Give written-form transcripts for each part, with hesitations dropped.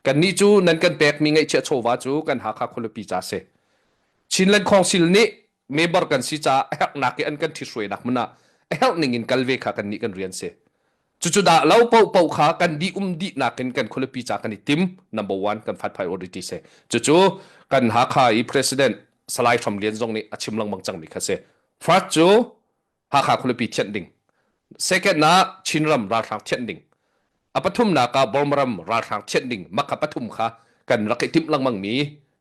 Kannih cu nan kan pekmi ngeihchiah chawva cu kan Hakha khualipi ca si. Chinland Council nih member kan si caah a herhnak i an kan ṭhithruainak hmun ah a herh ning in kal ve kha kannih kan rian si. Cucu dah lo paohpaoh kha kan dih um dihnak in kan khualipi ca kan i tim number one kan first priority si. Cucu kan Hakha i President Salai Hram Lian zong nih a chim lengmang cangmi kha si. First cu Hakha khualipi thianh ding. Second ah Chinram ralhrang thianh ding. A pathumnak ah Burma ram ralhrang thianh ding. Mah kha pathum kha kan rak i timh lengmang mi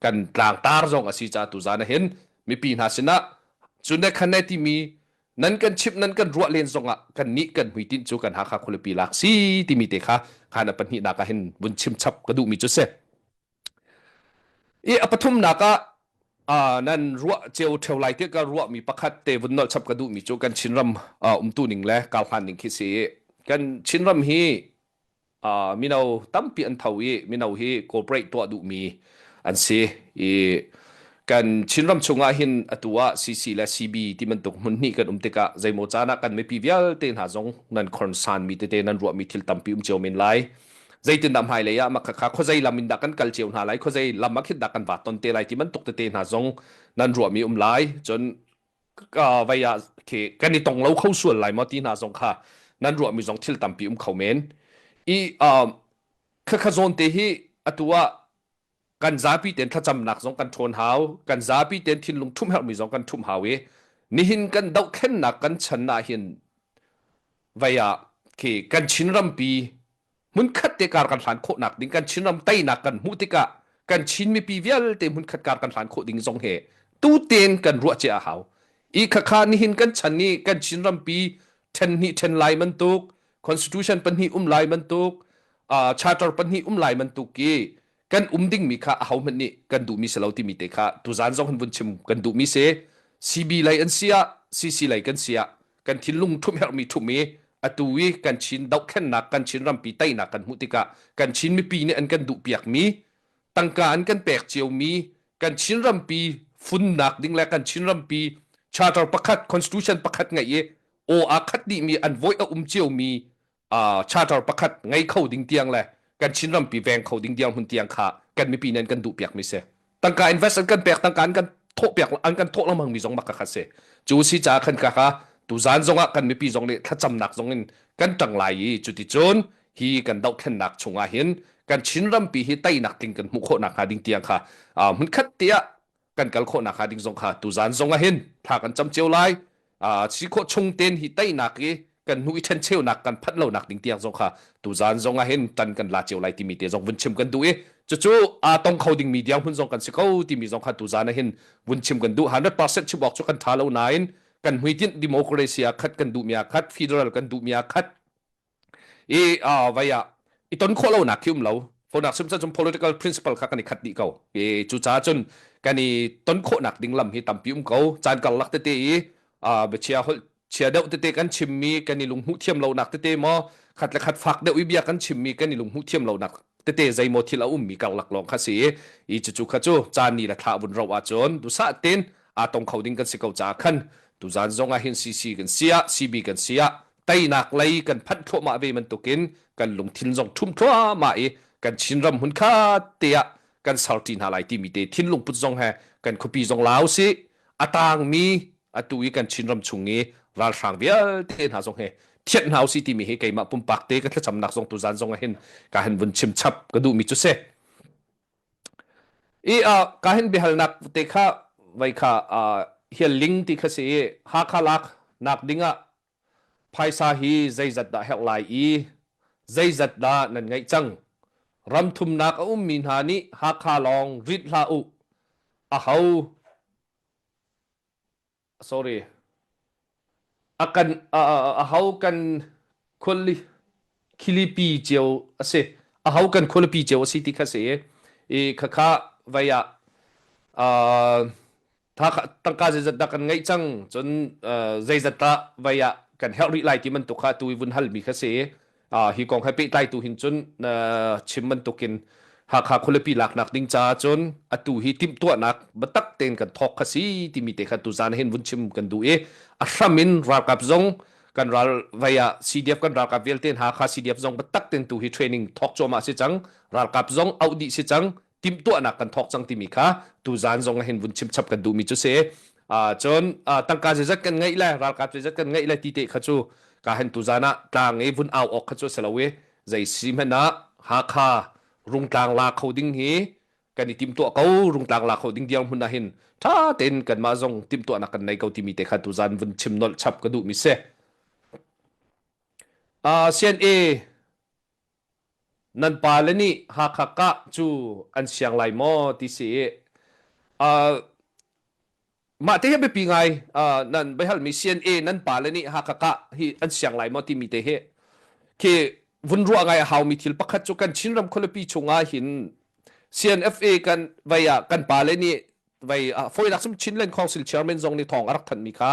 kan tlangtar zong a si caah tuzan ah hin mipi hna sinah cun le khan ne timi nan kan chimh nan kan ruah len zongah kan nih kan hmuitinh cu kan Hakha khualipi lak si timi te kha khan a pahnihnak ah hin vun chim chap ka duhmi cu si. I a pathumnak ah nan ruah cio ṭheo lai tiah ka ruahmi pakhat te vun nolh chap ka duhmi cu kan Chinram umtu ning le karhlan ning khi si. Kan Chinram hi mino tampi an tho i mino hi corporate tuah duhmi an si. I kan Chinram chungah hin atu ah CC le CB ti bantuk hmun hnih kan um tikah zeimaw caan ah kan mipi vialte hna zong nan concern mi tete nan ruahmi thil tampi um cio men lai. Zeitindah hmailei ah mah khakha khuazei lam in dah kan kal cio hna lai, khuazei lam ah khin dah kan va ton te lai ti bantuk tete hna zong nan ruahmi um lai. Cun vei ah khi kan i tong lo kho sual lai maw ti hna zong kha nan ruahmi zong thil tampi um kho men. I khakha zawn te hi atu ah kan zapi ten thlacamnak zong kan ṭhawn hau, kan zapi ten thinlung ṭhumh herhmi zong kan ṭhumh hau i nihin kan dohthlennak kan chan ah hin vei ah khi kan Chinrampi hmunkhat te kar kan hlan khawhnak ding kan Chinram teinak kan hmuh tikah kan Chin mipi vialte hmunkhat kar kan hlan khawh ding zong he tu ten kan ruah cia a hau. I khakha nihin kan chan i kan Chinrampi ṭhen hnih ṭhen lai bantuk constitution pahnih um lai bantuk uh, charter pahnih um lai bantuk i kan um dingmi kha ahohmanh nih kan duhmi si lo timi te kha tuzan zong hin vun chim kan duhmi si. CB lei an si ah CC lei kan si ah kan thinlung ṭhumh herhmi ṭhumh i atu i kan Chin dohthlennak kan Chin rampi teinak kan hmuh tikah kan Chin mipi nih an kan duhpiakmi tangka an kan pek ciomi kan Chin rampi funnak ding le kan Chin rampi charter pakhat constitution pakhat ngeih i aw aa khat dihmi an voice a um ciomi uh, charter pakhat ngei kho ding tiang le kan Chin rampi veng kho ding tiang hmun tiang kha kan mipi nih an kan duh piak mi si tangka invest an kan pek tangka an kan thawh piak an kan thawh lengmang mi zong mak ka si cu si ca khan ka ka tuzan zong ah kan mipi zong nih thlacamnak zong in kan ṭang lai i cuticun hi kan dohthlennak chungah hin kan Chin rampi hi teinak tling kan hmuh khawh nakhnga ding tiang kha hmunkhat tiah kan kal khawh nakhnga ding zong kha tuzan zong ah hin thla kan cam cio lai. Si khawh chung ten hi teinak i kan hnu i ṭhencheunak kan phanh lonak ding tiang zong kha tuzan zong ah hin tan kan la cio lai timi te zong vun chim kan duh i cucu aa tong kho dingmi diang hmun zong kan si ko timi zong kha tuzan ah hin vun chim kan duh. 100% chim awk cu kan ṭha lo nain kan hmuitinh democracy ah khat kan duhmi ah khat federal kan duhmi ah khat i vai ah i ton khawh lonak khi um lo. Fonak sim cun political principle kha kan i khat dih ko. I cucaah cun kan i ton khawhnak ding lam hi tampi um ko. Caan karlak tete i biachia holh chia deuh tete kan chimmi kan i lunghmuh thiam lonak tete maw khat le khat fak deuh i bia kan chimmi kan i lunghmuh thiam lonak tete zeimaw thil a ummi karlak lawng kha si i cucu kha cu caan ni le thla vun ro ahcun duhsah tein aa tong kho ding kan si ko caah khan tuzan zong ah hin CC kan si ah CB kan si ah teinak lei kan phanh thluahmah ve bantukin kan lungthin zong ṭhum thluahmah i kan Chinram hmun khat te ah kan serṭi hna lai timi te thinlung put zong he kan khuapi zong lau sih a tangmi atu i kan Chinram chung i ralhrang vialte hna zong he thianh hna usih timi hi keimah pumpak te ka thlacamnak zong tuzan zong ah hin ka hin vun chim chap ka duhmi cu si. I uh, ka hin biahalnak te kha vai kha uh, hial ling ti kha si i Hakha lak nak dingah Phaisa hi zeizat dah herh lai i zeizat dah nan ngeih cang? Ram thumnak a ummi hna nih Hakha lawng rit hlah u. Aho sorry a kan aho kan khuali khilipi cio a si. Aho kan khualipi cio a si ti kha si i khakha vei ah tangka zeizat dah kan ngeih cang cun zeizat dah vei ah kan herh rih lai ti bantuk kha tu i vun halmi kha si. Hi kong he pehtlai tu hin cun chim bantukin Hakha khualipi laknak ding caah cun atu hi timhtuahnak biatak tein kan thawk kha si timi te kha tuzan hin vun chim kan duh i a hram in ralkap zong. Kan ral vai ah CDF kan ralkap vialte hna kha CDF zong biatak ten tu hi training thawk cuahmah si cang. Ralkap zong auh dih si cang. Timhtuahnak kan thawk cang timi kha tuzan zong ah hin vun chim chap kan duhmi cu si. Uh, cun uh, tangka zeizat kan ngeih le ralkap zeizat kan ngeih le ti te kha cu ka hen tuzan ah tlang i vun au awk kha cu si lo i zei si hmanh ah Hakha rungtlang la kho ding hi kan i timtuah ko rungtlang la kho ding dirhmun ah hin ṭha tein kanmah zong timhtuahnak kan nei ko timi te kha tuzan vun chim nolh chap ka duhmi si. Uh, CNA nan pa le nih Hakha kah cu an siang lai maw ti si i uh, mah te hi biapi ngai uh, nan biahalmi CNA nan pa le nih Hakha kah hi an siang lai maw timi te hi khi vun ruah ngai a haumi thil pakhat cu kan Chinram khualipi chungah hin CNFA kan vai ah kan pa le nih vai ah fawinak sum Chinland Council Chairman zong nih thawng a rak thanmi kha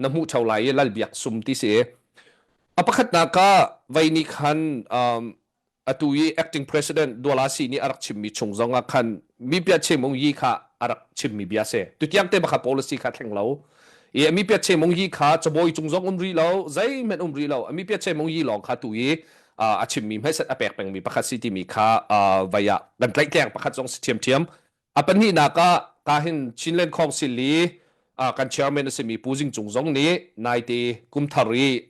na hmuh theo lai i Lal Biak Sum ti si a pakhatnak ah vai nih khan um, atu i acting president Duala Si nih a rak chimmi chung zong ah khan mi pia Chemung Yi kha a rak chimmi bia si. Tutiang te baka policy kha thleng lo. I mi pia Chemung Yi kha cabawi cung zong um rih lo, zeihmanh um rih lo. Mi pia Chemung Yi lawng kha tu i a chimmi hmaiset a pek pengmi pakhat si timi kha vai ah kan tlaihtleng pakhat zong si ṭhiamṭhiam. A pahnihnak ah kahin Chinland Council i kan chairman a simi Pu Zing Cung zong nih naite kumthar i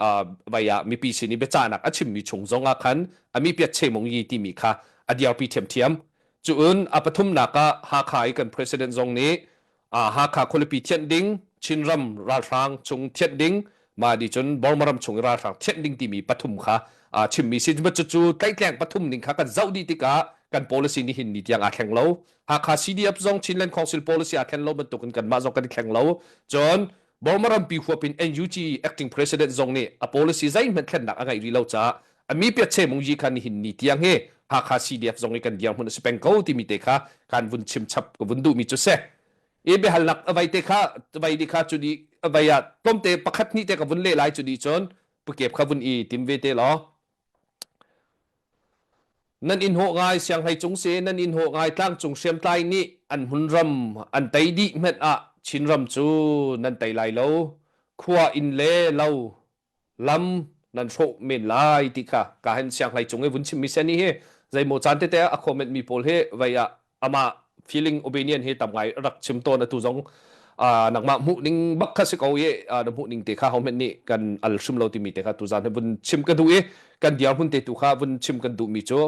vai ah mipi sin i biacahnak a chimmi chung zong ah khan a mi piat chemung yi timi kha a dirpi ṭhiamṭhiam. Cun a pathumnak ah Hakha i kan president zong nih Hakha khualipi thianh ding, Chinram ralhrang chung thianh ding, mah nih cun Burma ram chung i ralhrang thianh ding timi pathum kha chimmi si. Cucu tlaihtleng pathum ning kha kan zoh dih tikah kan policy nihin ni tiang aa thleng lo. Hakha CDF zong Chinland Council policy aa thlen lo bantukin kanmah zong kan i thleng lo. Cun Burma rampi huap in NUG acting president zong nih a policy zeihmanh thlennak a ngeih rih lo caah a mi piat che mung yi kha nihin ni tiang hi Hakha CDF zong i kan dirhmun a si peng ko timi te kha kan vun chim chap ka vun duhmi cu si. I biahalnak a vai te kha vai di kha cu di vai ah tlawmte pakhat hnih te ka vun leh lai cu di cun pukep kha vun i tim ve te law Nan in hawh ngai sianghlei cung si nan in hawh ngai tlangcung hriamtlai nih an hmunram an tei dih hmenh ah Chinram cu nan tei lai lo. Khua inn le lo lam nan hrawh men lai ti kha ka hen sianghlei cung i vun chimmi si ni hi zeimaw caan tete ah a comment mi pawl hi vei ah amah feeling opinion hi tam ngai rak chim tawn atu zong nangmah hmuh ning bak kha si ko i na hmuh ning te kha hohmanh nih kan al hrim lo timi te kha tuzan hi vun chim ka duh i kan dirhmun te tu kha vun chim kan duh mi cu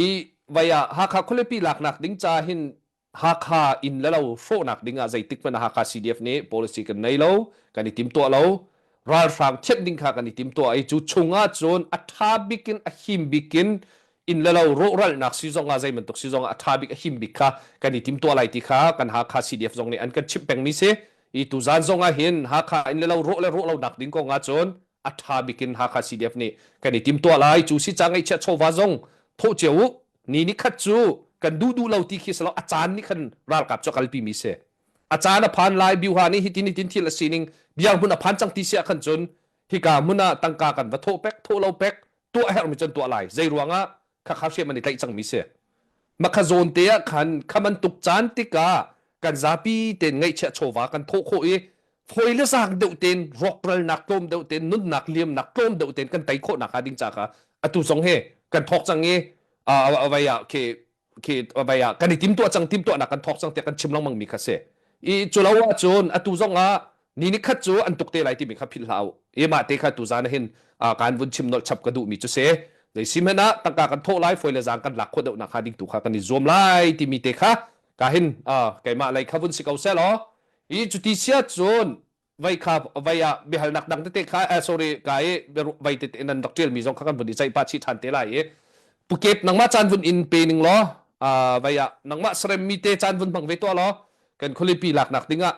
i vai ah Hakha khualipi laknak ding ca hin Hakha inn le lo hrawhnak ding ah zeitik hmanh Hakha CDF nih policy kan nei lo kan i timtuah lo ralhrang thianh ding kha kan i timtuah i cu chung ah cun a ṭha bik in a him bik in inn le lo rawhralnak si zong ah zei bantuk si zong ah a ṭha bik a him bik kha kan i timtuah lai ti kha kan Hakha CDF zong nih an kan chimh pengmi si i tuzan zong ah hin Hakha inn le lo rawh le rawh lo nak ding kong ah cun a ṭha bik in Hakha CDF nih kan i timtuah lai cu si ca ngaihchiah chawva zong thawh cio u ni ni khat cu kan duh duh lo ti khi si lo a caan nih khan ralkap cu a kalpi mi si a caan a phan lai biuha nih hitin hitin thil a sining biang hmun a phan cang ti si ah khan cun hika hmun ah tangka kan va thawh pek thawh lo pek tuah herhmi cun tuah lai zei ruangah khakha hriam an i tlaih cangmi si makha zawn te ah khan kha bantuk caan tikah kan zapi ten ngaihchiah chawva kan thawh khawh i fawi le zaang deuh ten rawkralnak tlawm deuh ten nunnak liamnak tlawm deuh ten kan tei khawh nak hnga ding ca kha atu zong he kan thawk cang i avai ah khi khi vai ah kan i timtuah cang timtuahnak kan thawk cang tiah kan chim lengmang mi kha si i cu lo ahcun atu zong ah ni ni khat cu an tuk te lai timi kha philh hlah u i mah te kha tu zan hin kan vun chim nolh chap ka duh mi cu si zei si hmanh ah tangka kan thawh lai foi le zaang kan lak khawh deuh nak hnga ding tu kha kan i zuam lai timi te kha ka hin keimah lei kha vun si ko seh law i cuti sia cun vai kha vai ah biahalnak dang tete kha eh, sorry ka i vai tete nan rak tial mi zong kha kan vun i ceih pah chih than te lai i pukep nangmah caan vun in pe ning law vai ah nangmah sarem mi te caan vun hmang ve tuah law kan khualipi laknak ding ah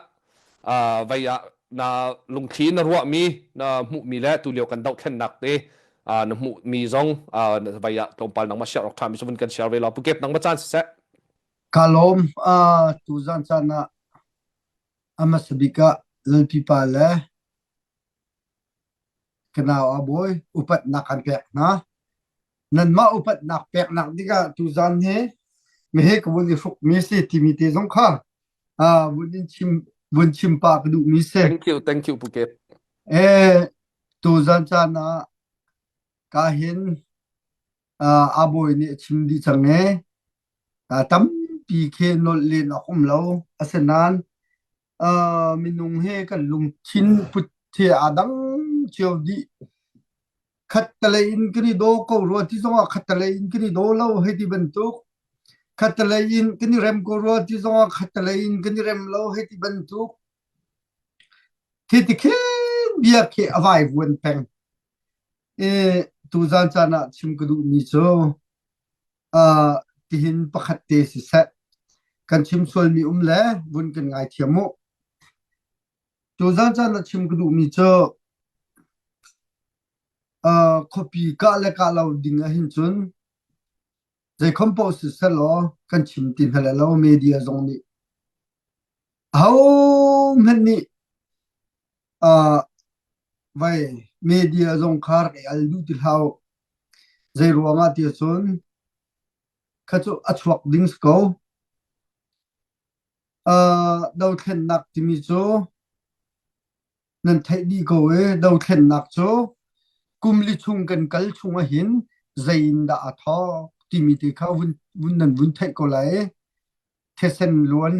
vai ah na lungthli na ruah mi na hmuh mi le tu lio kan dohthlennak te na hmuh mi zong vai ah tlawmpal nangmah share awk tha mi vun kan share ve law pukep nangmah caan siseh Ka lawm tu zan caan ah A hmasa bik ah Lalpipa le ka nau a bawi upatnak kan pek hna. Nanmah upatnak peknak dingah tuzan hi mehe ka vun i hrukmi si timi te zong kha vun in chim vun chim pah ka duhmi si. Thank you, thank you Phuket. Eh. Tuzan caan ah ka hin uh, a bawi nih a chim dih cang i uh, tampi khi nolh len awk um lo. Asinain uh, minung hi kan lungthin put hi aa dang cio dih. Khattelei in kan i daw ko rua ti zongah khattelei in kan i daw lo hei ti bantuk. Khattelei in kan i rem ko rua ti zongah khattelei in kan i rem lo hei ti bantuk. Khi ti khin bia khi a vaivuan peng. I tuzan caan ah chim ka duhmi cu uh, tihin pakhat te siseh kan chim sualmi um le vun kan ngaithiam u. Tuzan caan ah chim ka duhmi cu uh, khuapi kah le kah lo ding ahhin cun zeikhom paoh siseh law kan chim ti hna lai lo media zong nih ahohmanh nih uh, vai media zong kha rak i al duh ti hlah u. Zei ruangah ti ahcun kha cu a chuak ding si ko. Uh, dothlennak timi cu nan theih dih ko i dothlennak cu kum li chung kan kal chung ahhin zei in dah aa thawk timi te kha vun, vun nan vun theih ko lai i thisen luan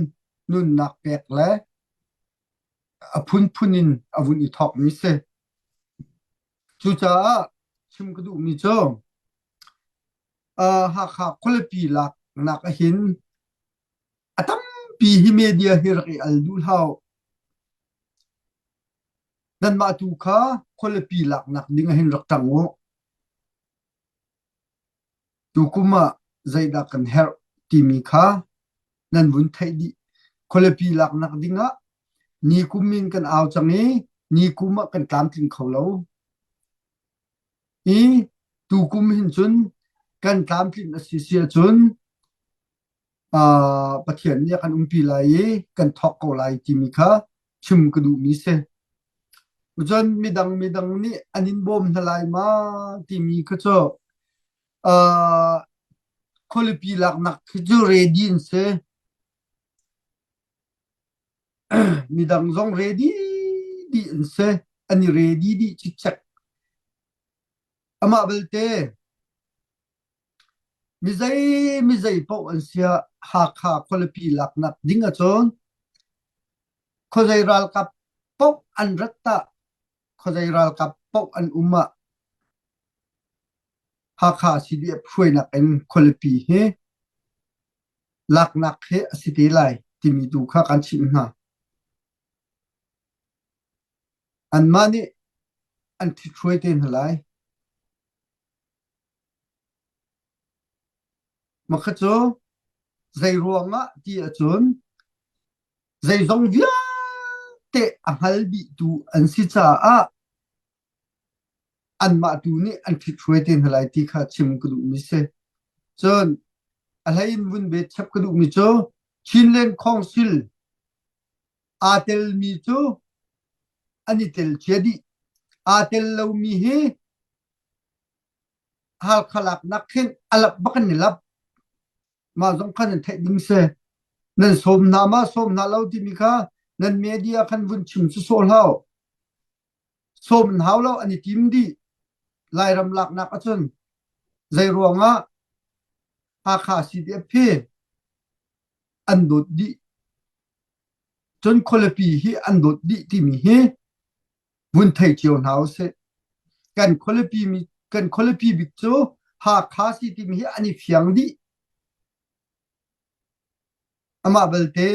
nunnak pek le a phunphun in a vun i thawkmi si. Cucaah chim ka duhmi cu uh, Hakha khualipi laknak ahhin a tampi hi media hi rak i al duh hlah. Nanmah tu kha khualipi laknak ding ahhin rak ṭang u. Tukum ah zeidah kan herh timi kha nan vun theih dih. Khualipi laknak ding ah ni kum in kan au cang i ni kum ah kan tlamtling kho lo. I tukum hin cun kan tlamtlin a si si ahcun uh, Pathian nih a kan umpi lai i kan thawk ko lai timi kha chim ka duhmi si. Cun midang midang nih an in bawm hna lai ma timi kha cu uh, khualipi laknak khi cu ready in si. Midang zong ready dih an si. An i ready dih cikcek. Amah belte Mizei mizei paoh an siah Hakha khualipi laknak ding ahcun khuazei ralkap paoh an rat tah, khuazei ralkap paoh an um ah Hakha CDF hruainak in khualipi hi laknak hi a si te lai timi tu kha kan chimh hna. Anmah nih an ṭhithruai te hna lai. Makha cu zei ruangah ti ahcun zeizong vialte a hngal dihtu an si caah anmah tu nih an ṭhithruai te hna lai ti kha chim ka duhmi si. Cun a hlei in vun bet chap ka duhmi cu Chinland Council aa telmi cu an i tel cia dih. Aa tel lomi hi Halkha laknak khin a lap bak an i lap. Mah zong khan nan theih ding si. Nan sawm hna ma sawm hna lo timi kha nan media khan vun chim cu sawh hlah. Sawm an hau lo an i tim dih. Lairam laknak ahcun zei ruangah Hakha CDF hi an dawt dih. Cun khualipi hi an dawt dih timi hi vun thei cio hna usih. Kan khualipi mi kan khualipi bik cu Hakha si timi hi an i fiang dih. Amah belte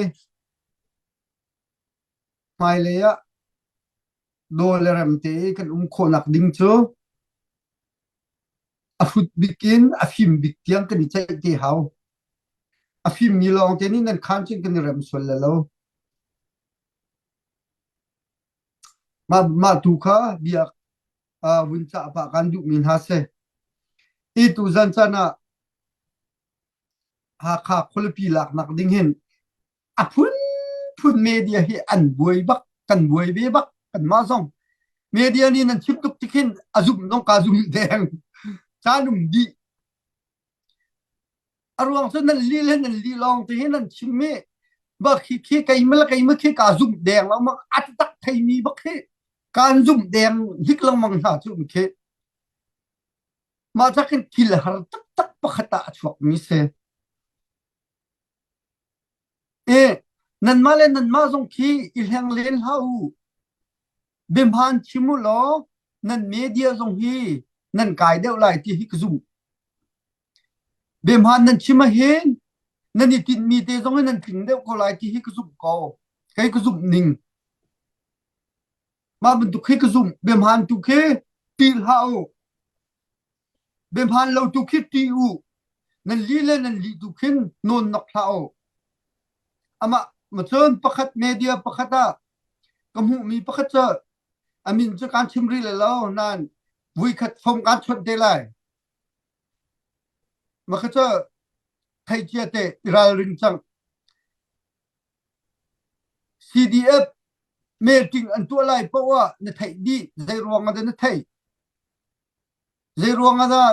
hmailei ah daw le rem te i kan um khawhnak ding cu a hrut bik in a fim bik tiang kan i ceih te hau. A fimmi lawng te nih nan khan cun kan i rem sual le lo. Mah, mah tu kha bia uh, vun cah pah kan duhmi hna si. Hi tu zan caan ah Hakha khualipi laknak ding hin a phunphun media hi an buai bak kan buai ve bak kanmah zong media nih nan chim tuk tik hin a zumh zong ka zum deng caan um dih A ruang cu nan li le nan li lawng te hi nan chim i bak hi khi keimah le keimah khi kaa zumh deng lo mak a tak theimi bak hi. Kaan zumh deng hnik lengmang hna cu um khi. Mah ca khin thil har taktak pakhat ah a chuakmi si. E, nanmah le nanmah zong khi i hleng len hlah u. Biahmaan chim u law nan media zong hi nan kai deuh lai ti hi ka zumh. Biahmaan nan chim ahhin nan i tinhmi te zong hi nan tling deuh ko lai ti hi ka zumh ko. Kei ka zumh ning. Mah bantuk khi ka zumh. Biahmaan tu khi ṭih hlah u. Biahmaan lo tu khi ṭih u. Nan lih le nan lih tu khin nawn nok hlah u. Amah cun pakhat media pakhat ah ka hmuhmi pakhat cu a min cu kaan chim rih lai lo nain vuikhat phone kaan chawnh te lai. Mah kha cu theicia te i ralring cang. CDF meeting an tuah lai paoh ah na theih dih. Zei ruang ah dah na theih? Zei ruang ah dah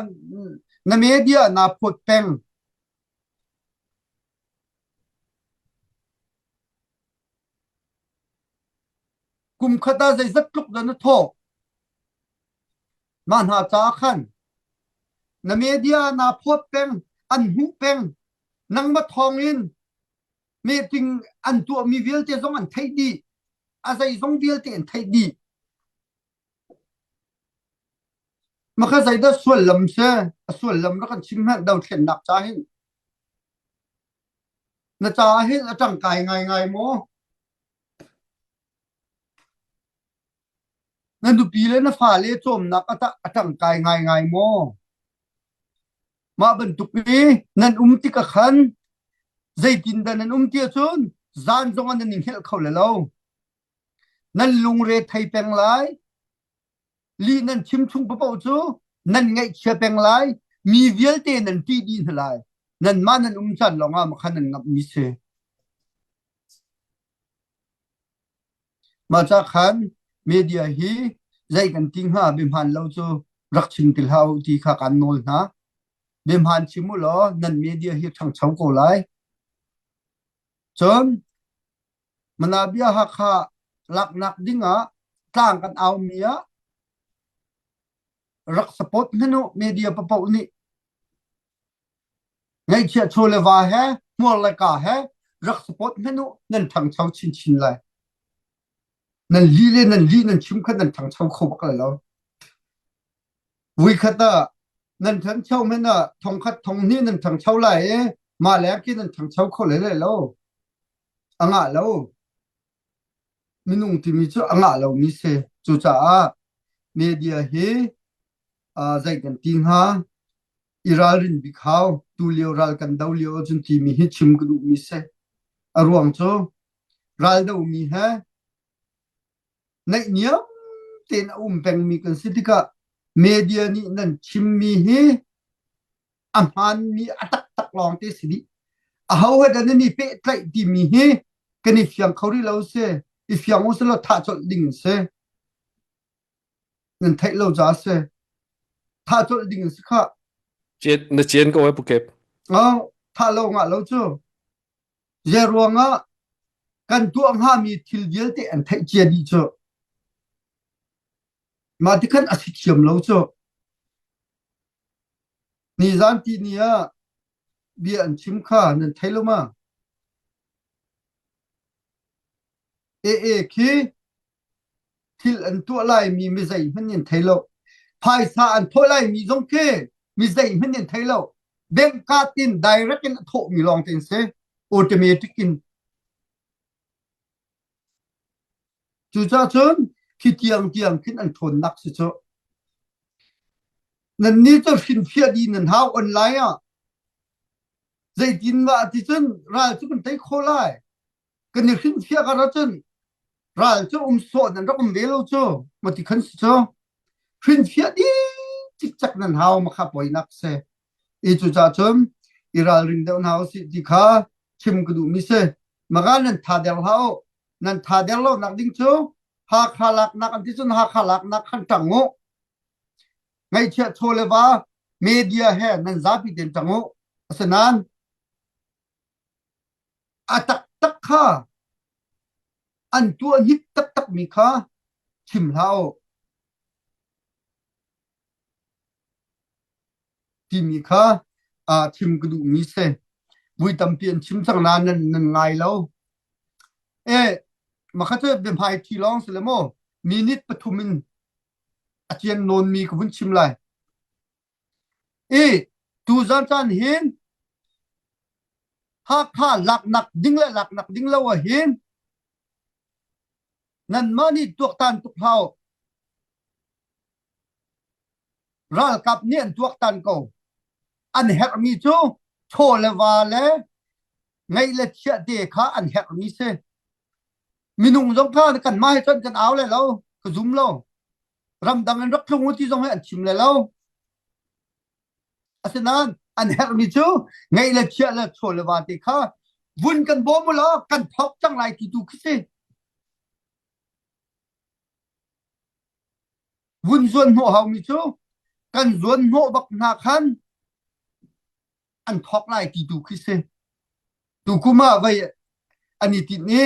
na media naa phawt peng? Kum khat ah zeizat tluk dah na thawh? Mah hna caah khan na media naa phawt peng, an hmuh peng. Nangmah thawng in meeting an tuahmi vialte zong an theih dih. A zeizong vialte an theih dih. Maka zeidah suallam si? A suallam rak kan chim hmanh dothlennak ca hin. Na caah hin a ṭangkai ngaingai maw? Na nupi le na fale cawmnak a ṭangkai ngaingai maw? Mah bantuk i nan um tik ah khan zeitindah nan um ti ahcun zan zong ah nan i hngelh kho le lo. Nan lungre thei peng lai. Lih nan chim chung paoh cu nan ngaihchia peng lai. Mi vialte nan ṭih dih hna lai. Nanmah nan um caan lawngah makhan nan ngamhmi si. Mah ca khan media hi zei kan ti hnga biahmaan lo cu rak chim ti hlah u ti kha kaan nawl hna. Biahmaan chim u law nan media hi ṭhangcho ko lai. Cun Manabia Hakha laknak dingah tlang kan aumi ah rak support hmanh u media papoh nih. Ngaihchiah chaw le va he hmuar le ka he rak support hmanh u nan ṭhangcho chinchin lai. Nan lih le nan lih nan chim kha nan ṭhangcho kho bak lai lo. Vuikhat ah nan ṭhancho hmanh ah thongkhat thonghnih nan ṭhangcho lai i mah leng khi nan ṭhangcho kho lai lai lo. A ngah lo. Minung timi cu a ngah lomi si. Cucaah media hi uh, zei kan ti hnga i ralrin bik hau tulio ral kan do lio ahcun timi hi chim ka duhmi si. A ruang cu ral domi he naihniam tein a um pengmi kan si tikah media nih nan chimmi hi a hmaanmi a taktak lawng te si dih. Aho he dah nan i pehtlaih timi hi kan i fiang kho rih lo si. I fiang u selaw thah colh ding si. Nan theih lo ca si. Thah colh ding si khah. Na cien ko e Pu Kep. Oh, thah lo ngah lo cu. Zei ruangah kan tuah hngami thil vialte an theih cia dih cu. Mah ti khan a si thiam lo cu. Nizan ti ni ah bia an chim kha nan thei lo ma? AA khi thil an tuah laimi mi zeihmanh an thei lo. Phaisa an thawh laimi zong khi mi zeihmanh an thei lo. Bank card in direct in a thawhmi lawng te an si. Automatic in. Cucaah cun khi tiang tiang khin an ṭhawnnak si cu. Nannih cu hrinfiah dih nan hau online ah. Zeitin mah ti cun ral cu kan tei khawh lai. Kan i hrinfiah kar ahcun ral cu um sawh nan rak um ve lo cu ma ti khan si cu. Hrinfiah dih cikcek nan hau ma kha poinak si. I cucaah cun i ralring deuh hna usih ti kha chim ka duhmi si. Maka nan tha der hlah u. Nan tha der lo nak ding cu Hakha laknak an ti cun Hakha laknak khan ṭang u. Ngaihchiah chaw le va media he nan zapi ten ṭang u. Asinain a taktak kha an tuah hnik taktakmi kha chim hlah u timi kha chim ka duhmi si. Vui tampi an chim cang nain nan, nan ngai lo. E, makha cu biahmai thi lawng si le maw minute pathum in a cian nawnmi ka vun chim lai. I tuzan caan hin Hakha laknak ding le laknak ding lo ah hin nanmah nih tuaktan tuk hlah u. Ralkap nih an tuaktan ko. An herhmi cu chaw le va le ngeih le chiah te kha an herhmi si. Minung zong kha kanmah he cun kan au le lo, ka zum lo. Ramdang in rak tlung u ti zong hi an chim le lo. Asinain an herhmi cu ngeih le chiah le chaw le va te kha vun kan bawm u law kan thawk cang lai ti tu khi si. Vun zuan hnawh haumi cu kan zuan hnawh bak hna khan an thawk lai ti tu khi si. Tukum ah vei an i tinh i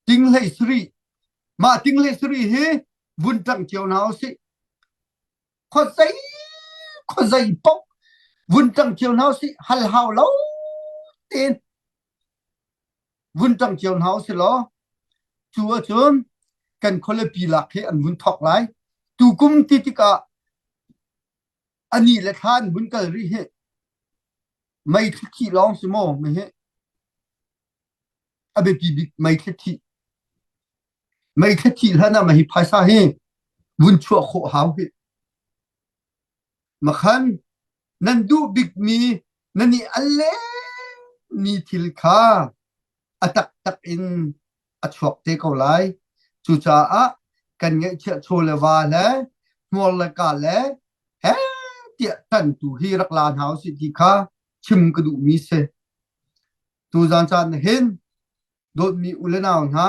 ting hlei sarih mah ting hlei sarih hi vun ṭang cio hna usih. Khuazei khuazei paoh vun ṭang cio hna usih hal hau lo tein vun ṭang cio hna usih law cu ahcun kan khualipi lak hi an vun thawk lai. Tukum ti tikah a ni le thla an vun kal rih hi mei thli thih lawng si maw mi hi a biapi bik mei thli thih mei thli thih hlan ah mah hi phaisa hi vun chuah khawh hau hi makhan nan duh bikmi nan i al mi thil kha a taktak in a chuak te ko lai. Cucaah kan ngeihchiah chaw le va le hmuar le ka le he tiah ṭantu hi rak la hna usih ti kha chim ka duhmi si. Tuzan caan hin dawtmi u le nau hna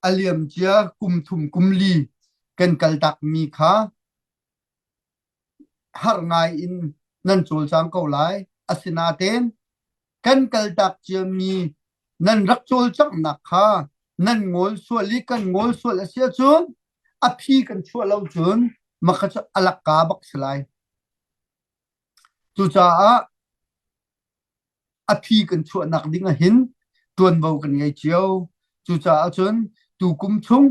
a liamcia kum thum kum li kan kaltakmi kha har ngai in nan cawlcang ko lai. Asinain kan kaltak ciami nan rak cawlcanghnak kha nan ngol sual i kan ngol sual a si ahcun a phi kan chuah lo cun makha cu a lakka bak si lai. Cucaah a phi kan chuahnak ding ahhin ṭuanvo kan ngei cio. Cucaah cun tukum chung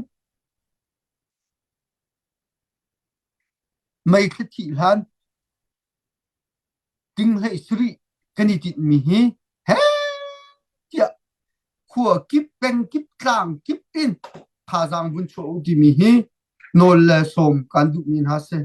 Meithla thih hlan ting hlei sarih kan i tinhmi hi heh tiah khua kip peng kip tlang kip in thazaang vun chuah u timi hi nawl le sawm kan duhmi hna si.